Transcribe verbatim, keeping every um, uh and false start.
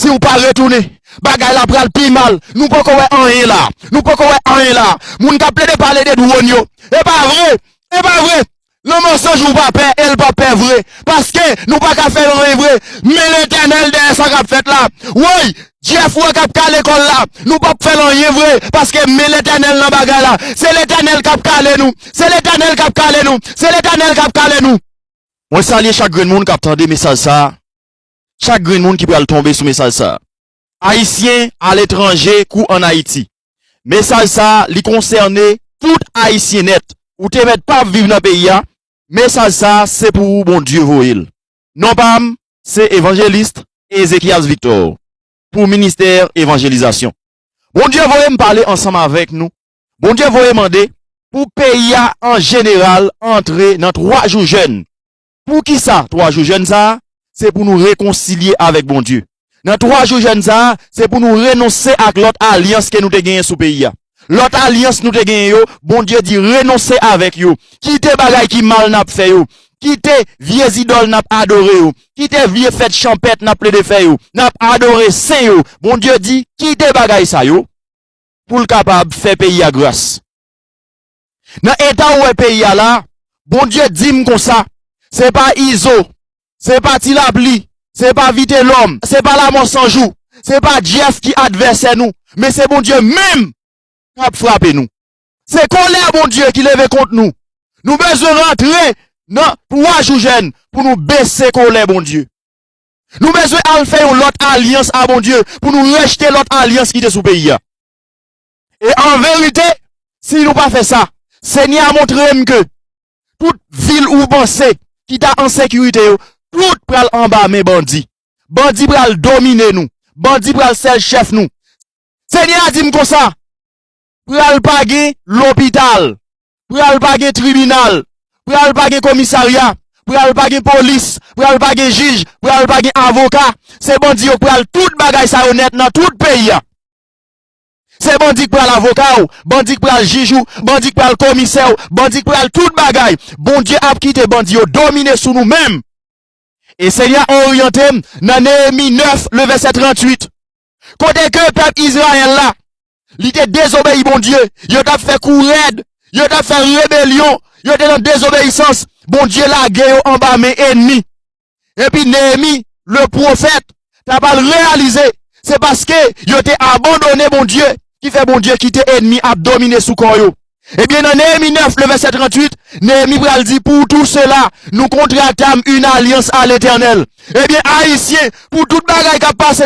si w pa retounen, bagay la pral pi mal. Nou poko wè anyen la. Nou poko wè anyen la. Moun k ap plede pale de dwòn yo. E pa vre. E pa vre. Lanmò san jou pa pè, e l p ap pè vre. Paske nou pa ka fè l anyen vre. Men Letènèl dèyè sa k ap fèt la. Woy, Jeff wè k ap kale kò l la. Nou p ap fè l anyen vre. Paske men Letènèl nan bagay la. Se Letènèl k ap kale nou. Se Letènèl k ap kale nou. Se Letènèl k ap kale nou. Mwen salye chak grenn moun k ap tande mesaj sa a. Chak grenn moun ki pral tonbe sou mesaj sa a. Ayisyen aletranje kou ann Ayiti. Mesaj sa a, li konsène tout Ayisyen nèt. Ou te mèt p ap viv nan peyi a. Mesaj sa a, se pou ou Bondye voye l. Non pa m, se Evanjelis Ezekias Victor, pou Ministè Evanjelizasyon. Bondye voye m pale ansanm avèk nou. Bondye voye mande pou peyi a an jeneral antre nan twa jou jèn. Poukisa twa jou jèn sa a? Se pou nou rekonsilye avèk Bondye. Nan twa jou jèn sa a, se pou nou renonse ak lòt alyans ke nou te genyen sou peyi a. Lòt alyans nou te genyen yo, Bondye di renonse avèk yo. Kite bagay ki mal n ap fè yo. Kite vye zidòl n ap adore yo. Kite vye fèt chanpèt n ap plede fè yo. N ap adore sen yo. Bondye di kite bagay sa yo pou l kapab fè peyi a gras. Nan eta ou wè peyi a la, Bondye di m konsa, se pa Izo, se pa Ti Lapli, se pa Vitelòm, se pa Lamò San Jou, se pa Jeff ki advèsè nou, men se Bondye menm k ap frape nou. Se kòlè Bondye ki leve kont nou. Nou bezwen rantre nan twa jou jèn pou nou bese kòlè Bondye. Nou bezwen al fè yon lòt alyans a Bondye pou nou rejte lòt alyans ki te sou peyi a. E an verite, si nou pa fè sa, Senyè a montre m ke tout vil ou panse ki ta an sekirite yo, tout pral anba men bandi. Bandi pral domine nou. Bandi pral sèl chèf nou. Senyè a di m konsa, pral pa gen lopital, pral pa gen tribinal, pral pa gen komisarya, pral pa gen polis, pral pa gen jij, pral pa gen avoka. Se bandi yo k pral tout bagay sa yo nèt nan tout peyi a. Se bandi k pral avoka w, bandi k pral jij ou, bandi k pral komisè w, bandi k pral tout bagay. Bondye ap kite bandi yo domine sou nou menm. E Senyè a oryante m nan Neyemi nèf, le vèsè tranntuit. Kote ke pèp Izrayèl la, li te dezobeyi Bondye, yo t ap fè kou rèd, yo t ap fè rebelyon, yo te nan dezobeyisans, Bondye lage yo anba men ènmi. Epi Neyemi, le pwofèt, t ap al reyalize, se paske yo te abandone Bondye, ki fè Bondye kite ènmi ap domine sou kò yo. Ebyen, nan Neyemi nèf, le vèsè tranntuit, Neyemi pral di, pour tout cela, nous contractâmes une alliance à l'Éternel. Ebyen, Ayisyen, pou tout bagay k ap pase nan